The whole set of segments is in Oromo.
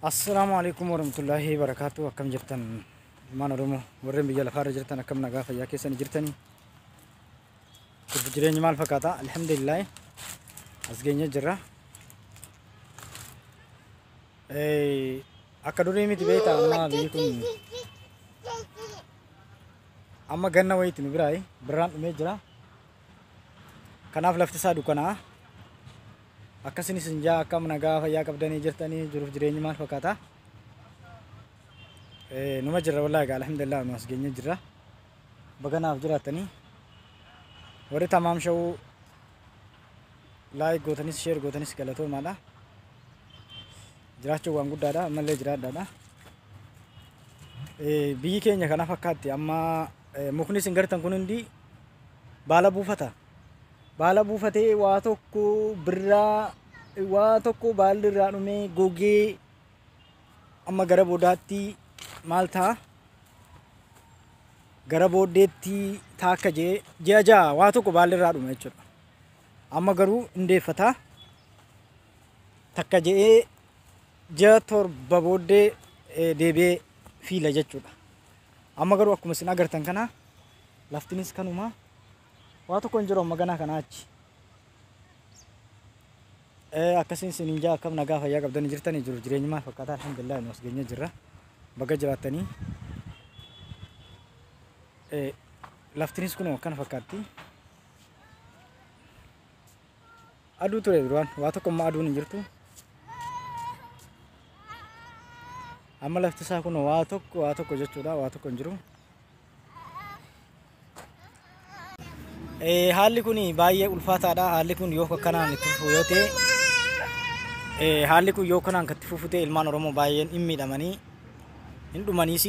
Assalaamu alaikum warahmatullaahi wabarakaatu. Akkam jirtan ilmaan Oromoo warreen biyya lafaarra jirtan, akkam nagaa fayyaa keessanii jirtanii? Jirtu jireenyi maal fakkaata? Alhamdulillah, as geenye jirra. Akka durii miti beektaa, amma biyyi kun amma ganna wayiiti nu biraayi, birraan dhumee jira. Kanaaf lafti isaa dukkanaa. Akkasinis hin jaa, akkam nagaa fayyaa qabdanii jirtanii? Jiruuf jireenyi maal fakkaata? Numa jirra wallaahi egaa, alhamdulillah, nu as geenye jirra. Baganaaf jiraattanii warri tamaam shawuu like gootanis share gootanis galatoomaadha. Jiraachuun waan guddaadha, ammallee jiraadhaadha. Biyyi keenya kana fakkaatti amma. Mukni isin gartan kun hundi baala buufata. Baala buufatee waa tokko birraa waa tokko baalli irraa dhumee gogee amma gara boodaatti maal ta'a? Gara booddeetti taakka jee ji'a 6 waa tokko baalli irraa dhuma jechuudha. Amma garuu hindeeffata. Takka je'ee ji'a 7 booddee deebi'ee fiila jechuudha. Amma garuu akkuma isin agartan kana laftinis kanuma, waa tokko hin jiru amma ganaa kanaa achi. Akkasiin isin jaa, akkam nagaa fayyaa qabdanii jirtanii? Jiru jireenyi maal fakkaata? Alhamdulillah, nu as geenye jirra. Baga jiraattanii. Laftinis kun akkana fakkaatti. Aduu ture duraan, waa tokko amma aduun hin jirtu. Amma lafti isaa kun waa tokko waa tokko jechuudha, waa tokko hin jiru. Haalli kun baay'ee ulfaataadha. Haalli kun yoo akkanaan itti fufu yoo ta'e, haalli kun yoo akkanaan itti fufu ta'e, ilmaan Oromoo baay'een hin miidhamanii, hin dhumaniis.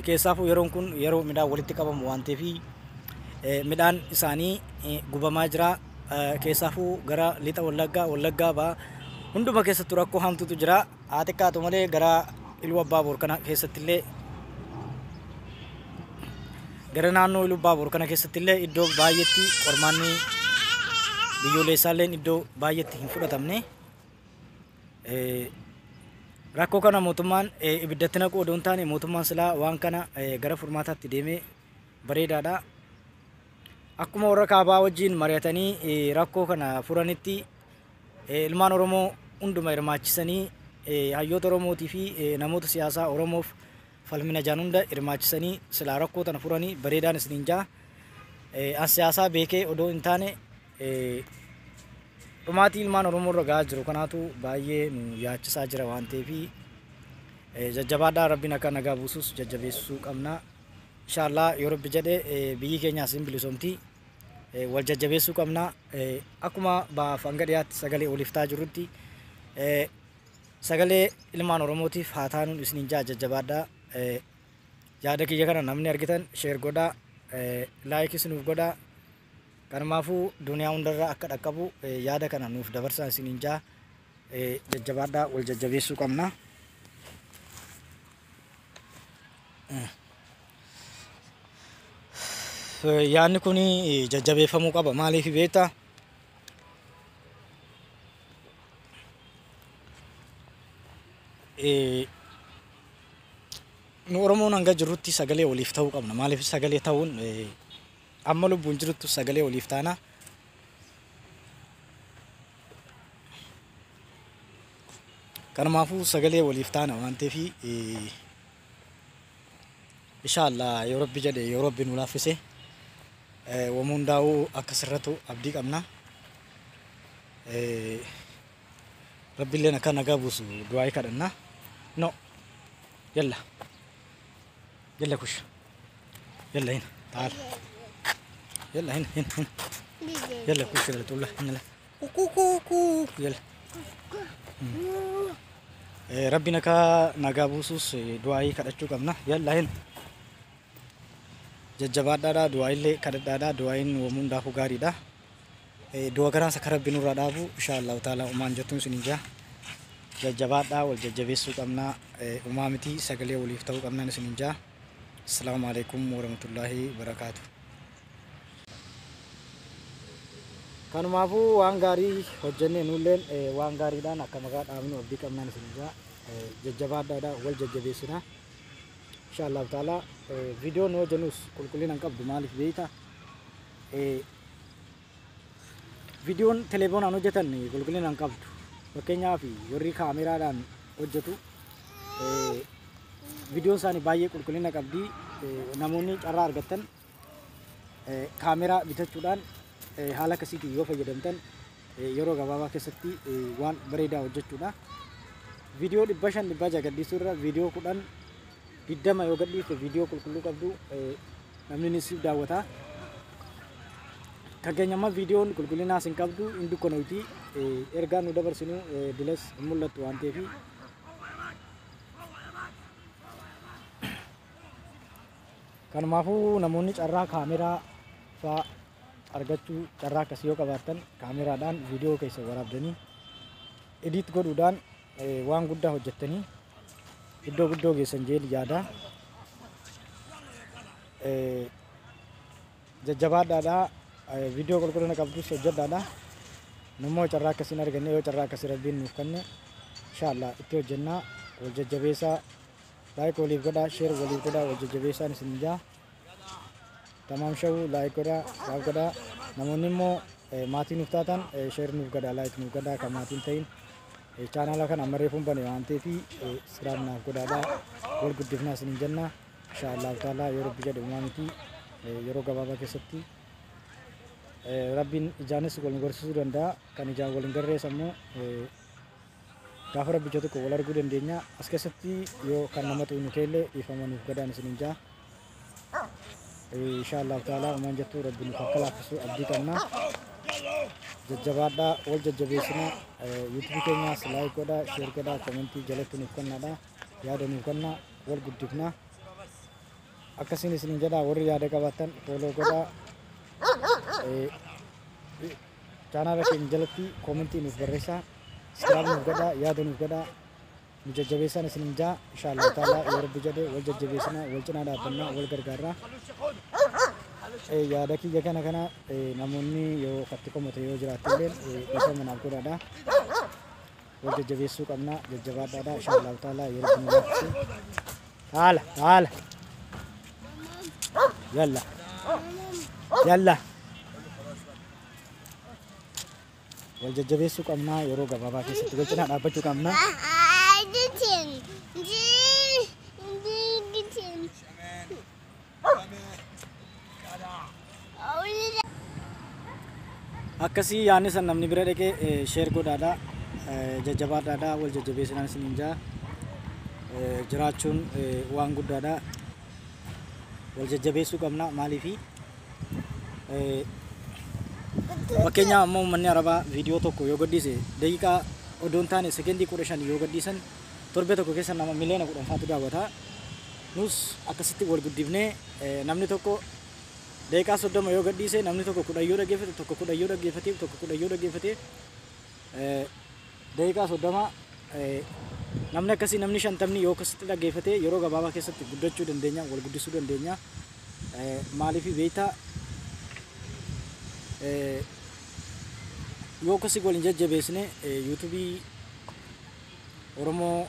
Keessaafuu yeroon kun yeroo midhaan walitti qabamu waan ta'eef midhaan isaanii gubamaa jira. Keessaafuu gara lixa Wallaggaa, Wallaggaa ba'a hunduma keessattuu rakkoo hamtuutu jira. Haa xiqqaatu malee gara Iluu Abbaa Boor kana keessatti illee, gara naannoo Iluu Abbaa Boor kana keessatti illee iddoo baay'eetti qormaanni biyyoolessaallee iddoo baay'eetti hin fudhatamne. Rakkoo kana mootummaan ibiddatti naquu odoo hin taane, mootummaan silaa waan kana gara furmaataatti deemee bareedaadha. Akkuma warra kaabaa wajjin mari'atanii rakkoo kana furanitti, ilmaan Oromoo hunduma hirmaachisanii, hayyoota Oromootii fi namoota siyaasaa Oromoof falmina jaan hunda hirmaachisanii silaa rakkoo tana furanii bareedaan isiniin jaa. As siyaasaa beekee odoo hin taane, dhumaatii ilmaan Oromoo irra gahaa jiru kanaatu baay'ee nu yaachisaa jira waan ta'eef, jajjabaadhaa. Rabbiin akka nagaa buusus jajjabeessuu qabna. Inshaallah, yoo Rabbi jedhe biyyi keenyaas hin bilisoomti. Wal jajjabeessuu qabna. Akkuma baaf hanga dhiyaatti sagalee oliif ta'aa jirrutti, sagalee ilmaan Oromootiif haa taanuun isiniin jaa, jajjabaadhaa. Yaada kiyya kana namni argitan share godhaa, like nuuf godhaa. Kanumaafuu duniyaa hundarraa akka dhaqqabu yaada kana nuuf dabarsaa isiniin jaa, jajjabaadhaa, wal jajjabeessuu qabna. Yaadni kun jajjabeeffamuu qaba. Maaliif beektaa? Nu Oromoon hanga jirrutti sagalee waliif ta'uu qabna. Maaliif sagalee ta'uun, amma lubbuun jiruttu sagalee waliif taana. Kanumaafuu sagalee waliif taana waan ta'eef, inshaallah, yoo Rabbi jedhe, yoo Rabbi nu laaffise, wama hundaa'uu akka sirratu abdii qabna. Rabbiilleen akka nagaa buusu du'aa'ii kadhanna. No. Yalla. Yalla kush. Yalla hina. Taal. Yalla hina hina hina. Yalla kush, yalla tulla hina. Kuku yalla. Rabbiin akka nagaa buusus du'aa'ii kadhachuu qabna. Yalla hina. Jajjabaadhaadha, du'aa'illee kadhadhaadha, du'aa'iin wama hundaafuu gaariidha. Du'a garaas akka Rabbi nurraa dhaabu inshaallahu taala umaan jettuun isin jaa. Jajjabaadhaa, wal jajjabeessuu qabna. Umaa miti, sagalee waliif ta'uu qabnaan isin jaa. Assalaamu alaikum warahmatullaahi barakaatu. Kanumaafuu waan gaarii hojjennee nulleen waan gaariidhaan akka maqaa dhaabnu abdii qabnaan isin jaa. Jajjabaadhaadha, wal jajjabeessina. Insha Allahu ta'ala viidiyoon nu hojjennus qulqullina hin qabdu. Maaliif beektaa? Viidiyoon telefoonaan hojjetan qulqullina hin qabdu. Fakkeenyaaf warri kaameraadhaan hojjetu viidiyoon isaanii baay'ee qulqullina qabdi. Namoonni carraa argattan kaameraa bitachuudhaan haala akkasiitiin yoo fayyadamtan yeroo gabaabaa keessatti waan bareedaa hojjechuudha. Viidiyoo 500 600 gadhiisuu irra viidiyoo 10 20 yoo gadhiifte viidiyoo qulqulluu qabdu namni ni siif daawwata. Kan keenya amma viidiyoon qulqullinaas hin qabdu, hin dukkanoyti, ergaa nu dabarsinu dilas hin mul'attu waan ta'eef. Kanumaafuu namoonni carraa kaameraa fa'aa argachuu carraa akkasii yoo qabaattan kaameraadhaan viidiyoo keessa waraabdanii edit godhuudhaan waan guddaa hojjettanii iddoo guddoo geessan jeel yaada. Jajjabaadhaadha, viidiyoo qulqullina qabdus hojjedhaadha. Nummoo carraa akkasii hin arganne, yoo carraa akkasii Rabbiin nuuf kenne inshaallah itti hojjennaa. Wal jajjabeessaa, like waliif godhaa, share waliif godhaa, wal jajjabeessaan isin jaa. Tamaam shawuu like godhaa, laaf godhaa. Namoonni immoo maatii nuuf taatan share nuuf godhaa, like nuuf godhaa. Kan maatiin ta'in chaanaala kana amma reefuun bane waan ta'eef subscribe naaf godhaadha. Wal guddifnaa isin jenna. Insha Allahu ta'ala yoo Rabbi jedhe uumaa miti yeroo gabaabaa keessatti Rabbiin ijaanis wal nu garsiisuu danda'a. Kan ijaan wal hin garrees ammoo gaafa Rabbi ija tokko wal arguu dandeenya. As keessatti yoo kan nama xuqnu ta'ellee dhiifama nuuf godhaan isin jaa. Insha Allahu ta'ala uumaan jettu Rabbi nuuf akka laaffisu abdii qabna. Jajjabaadhaa, wal jajjabeessina. YouTube keenyaas like godhaa, share godhaa, komentii jalatti nuuf kennaadha. Yaada nuuf kennaa, wal guddifna. Akkasiin isin jedhaa, warri yaada qabaattan follow godhaa. Chaanaala keenya jalatti komentii nuuf barreessaa, subscribe nuuf godhaa, yaada nuuf godhaa. Nu jajjabeessaan isin jaa. Insha Allah ta'ala yoo Rabbi jedhe wal jajjabeessina, wal cinaa dhaabbannaa, wal gargaarraa. Yaada kiyya kana kana namoonni yoo katti komate yoo jiraatte illee dhiifama naaf godhaadha. Wal jajjabeessuu qabna, jajjabaadhaadha. Insha Allah ta'ala yoo Rabbi nu laaffise. Taala taala yalla yalla wal jajjabeessuu qabna, yeroo gabaabaa keessatti wal cinaa dhaabbachuu qabna. Akkasii yaadni san namni bira dhaqee share godhaadha. Jajjabaadhaadha, wal jajjabeessinaan isiniin jaa. Jiraachuun waan guddaadha. Wal jajjabeessuu qabna. Maaliifi fakkeenyaaf amma uummanni Arabaa viidiyoo tokko yoo gadhiise daqiiqaa odoo hin taane sekendii 15 yoo gadhiisan torbee tokko keessa nama miliyoona 10 faatu daawwata. Nus akkasitti wal guddifnee namni tokko daqiiqaa 30 yoo gadhiise namni tokko 10 yoo dhaggeeffate, tokko 10 yoo dhaggeeffate, tokko 10 yoo dhaggeeffate, daqiiqaa 30 namni akkasii namni 50 yoo akkasitti dhaggeeffate yeroo gabaabaa keessatti guddachuu dandeenya, wal guddisuu dandeenya. Maaliif beektaa? Yoo akkasii wal hin jajjabeessine yuutuubii Oromoo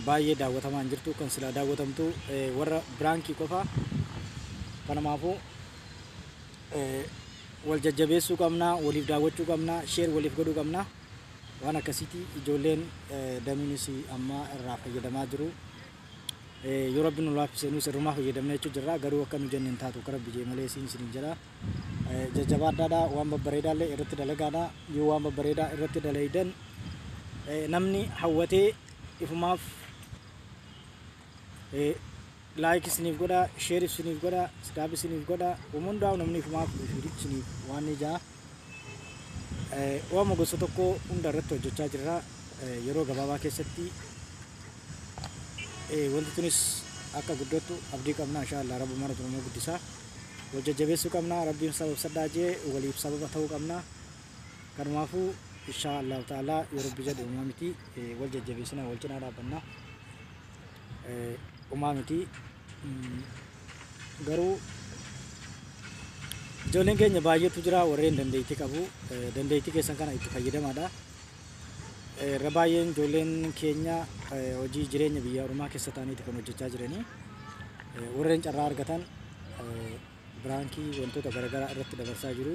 baay'ee daawwatamaa hin jirtu. Kan silaa daawwatamtu warra biraankii qofa. Kanumaafuu wal jajjabeessuu qabna, waliif daawwachuu qabna, share waliif godhuu qabna. Waan akkasiiti ijoolleen danuunis amma irraa fayyadamaa jiru. Yoo Rabbi nu laaffise nus irrumaa fayyadamna jechuu jirra. Garuu akka nu jenne hin taatu, akka Rabbi jee malee isiin isiniin jedha. Jajjabaadhaadha, waan babbareedaallee irratti dalagaadha. Yoo waan babbareedaa irratti dalaydan namni hawwatee ifumaaf like isiniif godha, share isiniif godha, subscribe isiniif godha. Hundaa'u namni ifumaaf isiniif waan ni ja'a. Waama gosa tokko hunda irratti hojjechaa jirra. Yeroo gabaabaa keessatti wanti tunis akka guddattu abdii qabna. Insha Allah Rabbi mana nama guddisa. Wal jajjabeessuu qabna. Rabbiin sabab saddaa jee waliif sababa ta'uu qabna. Kanumaafuu insha Allah ta'ala yoo Rabbi jedhe uumaa miti wal jajjabeessina, wal cinaa dhaabbanna. Uumaa miti garuu ijoolleen keenya baay'eetu jira warreen dandeettii qabu. Dandeettii keessan kana itti fayyadamaadha. Irra baay'een ijoolleen keenya hojii jireenya biyya ormaa keessa ta'aniiti kan hojjechaa jiranii. Warreen carraa argatan biraankii wantoota garaagaraa irratti dabarsaa jiru.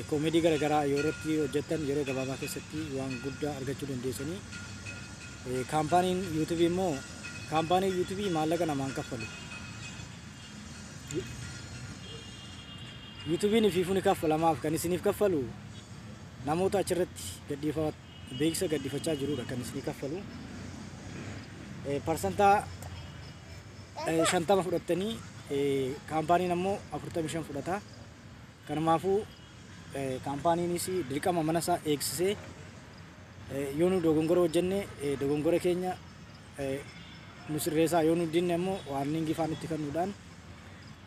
Koomedii garaagaraa yoo irratti hojjettan yeroo gabaabaa keessatti waan guddaa argachuu dandeessanii. Kaampaaniin yuutuubii immoo kaampaaniin yuutuubii maallaqa namaan kaffalu. Yuutuubiin ifiifuu ni kaffalamaaf kan isiniif kaffalu namoota achirratti beeksisa gaddifachaa jirudha kan isinii kaffalu. Parsantaa 50 fudhattanii kaampaaniin ammoo 45 fudhata. Kanumaafuu kaampaaniinis dirqama mana isaa eegsisee yoo nu dogongora hojjenne dogongora keenya nu sirreessaa yoo nu dinne ammoo waarningii faan itti kennuudhaan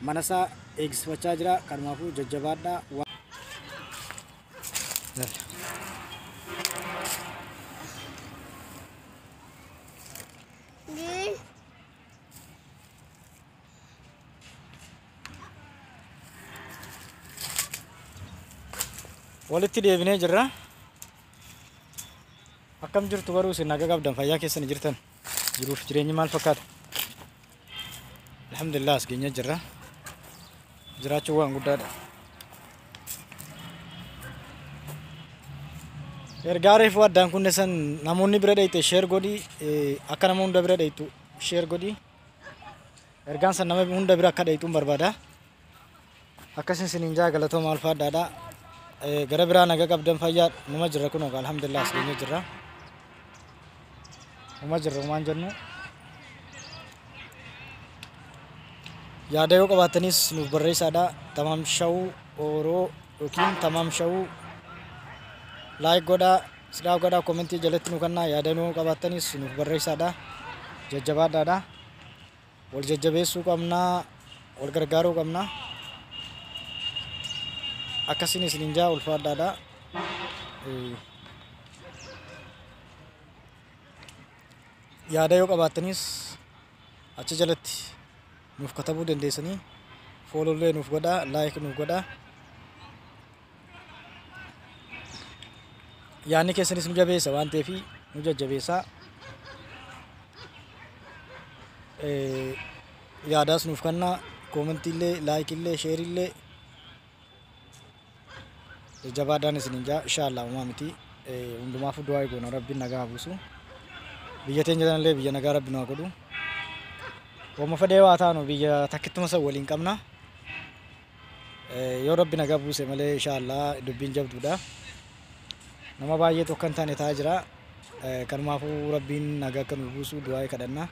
mana isaa eegsifachaa jira. Kanumaafuu jajjabaadhaa. Walitti deebinee jirra. Akkam jirtu garuu isin nagaa qabdan fayyaa keessan jirtan jiruuf jireenyi maal fakkaata? Alhamdulillah as geenyee jirra. Jiraachuun waan guddaadha. Ergaa reefuu addaan kunne san namoonni bira dhayxe sheer godhi akka nama hunda bira dhayxu sheer godhi. Ergaan san nama hunda bira akka dhayxuun barbaada. Akkasin isiniin jaa galatooma alfaadhaadha. Gara biraa nagaa qabdan fayyaa numa jirra kunoo alhamdulillah as geenyee jirra. Numa jirra waan jennu. Yaada yoo qabaattanis nuuf barreessaadha. Tamaam shawuu ooroo yookiin tamaam shawuu laayik godhaa, sidaaf godhaa, koomentii jalatti nu kennaa. Yaada yoo qabaattanis nuuf barreessaadha. Jajjabaadhaadha. Wal jajjabeessuu qabnaa, wal gargaaruu qabnaa. Akkasiin isiniin jaa ulfaadhaadha. Yaada yoo qabaattanis achi jalatti nuuf katabuu dandeessanii foolollee nuuf godhaa, laayik nuuf godhaa. Yaadni keessanis nu jabeessa waan ta'eef nu jajjabeessaa. Yaadaas nuuf kennaa, koomentiillee, laayikillee, sheerillee jajjabaadhaan isiniin jaa inshaallah uumaa miti. Hundumaafuu du'aa goona rabbiin nagaa haa buusu. Biyya teenya tanallee biyya nagaa rabbi nu haa godhu. Wamma fedhee waa taanu biyya takkittuma san waliin qabna. Yoo rabbi nagaa buuse malee inshaallah dubbiin jabduudha. Nama baay'eetu akka hin taane ta'aa jira. Kanumaafuu rabbiin nagaa akka nu buusu du'aa kadhanna.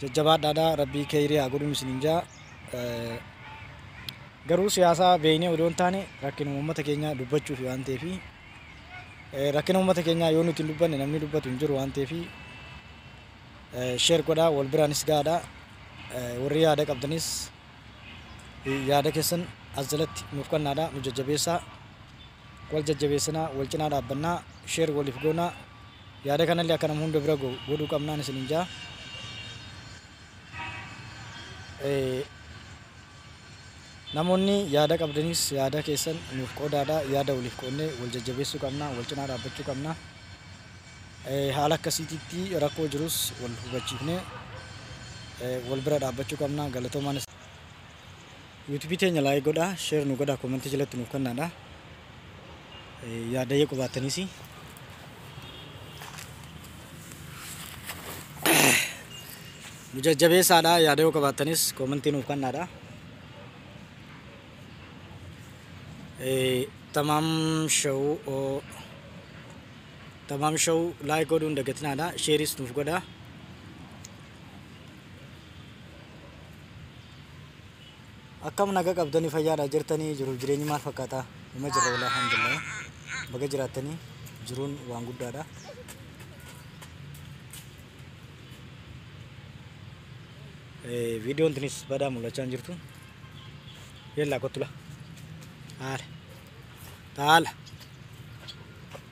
Jajjabaadhaadha rabbii keeyrii haa godhu isiniin jaa. Garuu siyaasaa beeknee odoo hin taane rakkina uummata keenyaa dubbachuuf waan ta'eef rakkina uummata keenyaa yoo nuti hin dubbanne namni dubbatu hin jiru waan ta'eef sheer godhaa wal biraanis gahaadha. Warri yaada qabdanis yaada keessan as jalatti nuuf kennaadha nu jajjabeessaa. Wal jajjabeessinaa wal cinaa dhaabbannaa sheer waliif goonaa yaada kanallee akka nama hunda bira godhuu qabnaan isiniin jaa. Namoonni yaada qabdanis yaada keessan nuuf qoodaadha. Yaada waliif qoodnee wal jajjabeessuu qabna, wal cinaa dhaabbachuu qabna. Haala akkasiititti rakkoo jirus wal hubachiifnee wal bira dhaabbachuu qabna. Galatoomaan yuutuubii teenya laayik godhaa, sheer nu godhaa, koomentii jalatti nuuf kennaadha. Yaada yoo qabaattanis nu jajjabeessaadha. Yaada yoo qabaattanis koomentii nuuf kennaadha. Tamaam shawuu tamaam shawuu laayik godhuun dagatinaadha. Sheeris nuuf godhaa. Akkam nagaa qabdanii fayyaadha jirtanii jiruuf jireenyi maal fakkaata? Numa jirra wallaahi alhamdulillah. Baga jiraattanii jiruun waan guddaadha. Viidiyoon tunis badaa mul'achaa hin jirtu. Yellaa kottu la. Taala. Taala.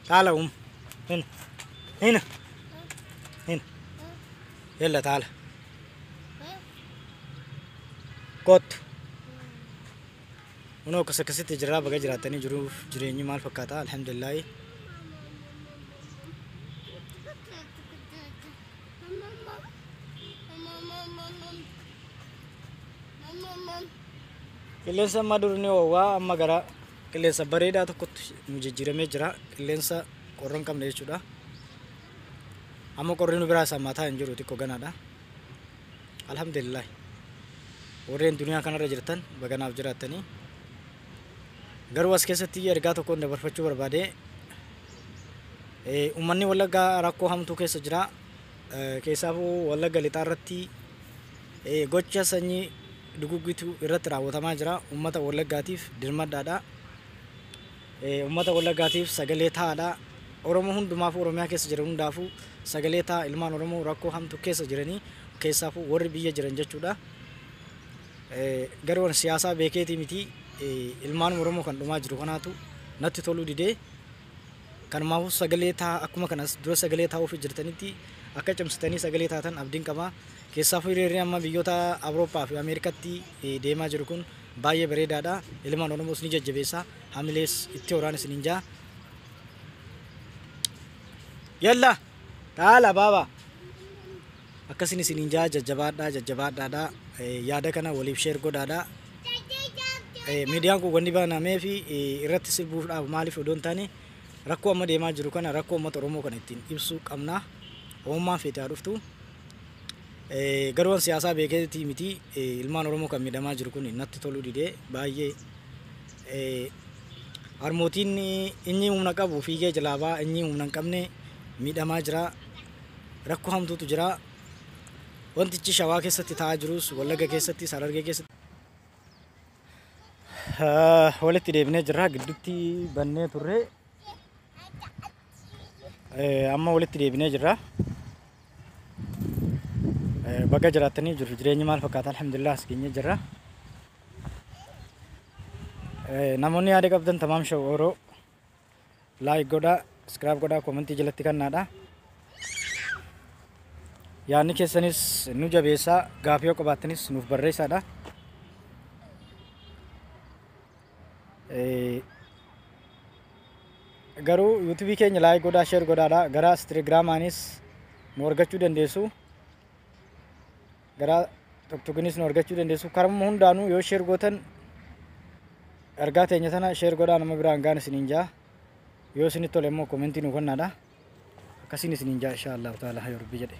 Taala Hina. Hina. Hina. Yella taala. Kottu. Kunoo akkas akkasitti jirraa baga jiraattanii jiruuf jireenyi maal fakkaata alhamdulillaahi. Qilleensa amma dur ni ho'aa amma gara qilleensa bareedaa tokkotti nu jijjiiramee jira. Qilleensa qorra hin qabne jechuudha. Amma qorri nu biraa sammataa hin jiru xiqqoo ganaadha. Alhamdulillah. Warreen duniyaa kanarra jirtan baganaaf jiraattanii. Garuu as keessatti ergaa tokkoon dabarfachuu barbaade. Uummanni Wallaggaa rakkoo hamtuu keessa jira. Keessaafuu Wallagga lixaa irratti gocha sanyii duguggitu irratti raawwatamaa jira. Uummata Wallaggaatiif dirmadhaadha. Uummata Wallaggaatiif sagalee taa'aadha. Oromoo hundumaafuu Oromiyaa keessa jiran hundaafuu sagalee ta'a. Ilmaan Oromoo rakkoo hamtuu keessa jiranii keessaafuu warri biyya jiran jechuudha. Garuu siyaasaa beekeetii miti ilmaan Oromoo kan dhumaa jiru kanaatu natti toluu didee kanumaafuu sagalee ta'a akkuma kanas dura sagalee taa'uuf jirtanitti akka cimsitanii sagalee taatan abdiin qaba. Keessaafuu hiriirri amma biyyoota Awurooppaa fi Ameerikaatti deemaa jiru kun baay'ee bareedaadha. Ilmaan Oromoos ni jajjabeessa. Hamilees itti horaan isiniin jaa. Yalla taala baaba. Akkasin isiniin jaa jajjabaadhaa jajjabaadhaadha. Yaada kana waliif share godhaadha. Miidiyaan kun wanni banamee fi irratti sirbuudhaaf maaliif odoo hin taane rakkoo amma deemaa jiru kana rakkoo uummata Oromoo kana ittiin ibsuu qabna. Oommaan feete haa dhuftu. Garuu waan siyaasaa beekeetii miti ilmaan Oromoo kan miidhamaa jiru kun natti toluu didee baay'ee harmootiin inni humna qabu fiigee jalaa ba'a inni humna hin qabne miidhamaa jira. Rakkoo hamtuutu jira. Wantichi Shawaa keessatti ta'aa jirus Wallagga keessatti Harargee keessatti. Walitti deebinee jirra gidduutti bannee turre amma walitti deebinee jirra. Baga jiraattanii jiru jireenyi maal fakkaata alhamdulillah as geenyee jirra. Namoonni yaada qabdan Tamaam Show Oro like godhaa subscribe godhaa commentii jalatti kennaadha. Yaadni keessanis nu jabeessaa gaafii yoo qabaattanis nuuf barreessaadha. Garuu yuutuubii keenya like godhaa share godhaadha. Gara Instagramaanis nu argachuu dandeessu. Gara TikTokinis nu argachuu dandeessu. Karuma hundaanuu yoo share gootan ergaa teenya tana share godhaa nama biraan gaan isiniin jaa. Yoo isinitti tole immoo commentii nu kennaadha. Akkasiin isiniin jaa insha Allahu ta'ala yoo Rabbi jedhe.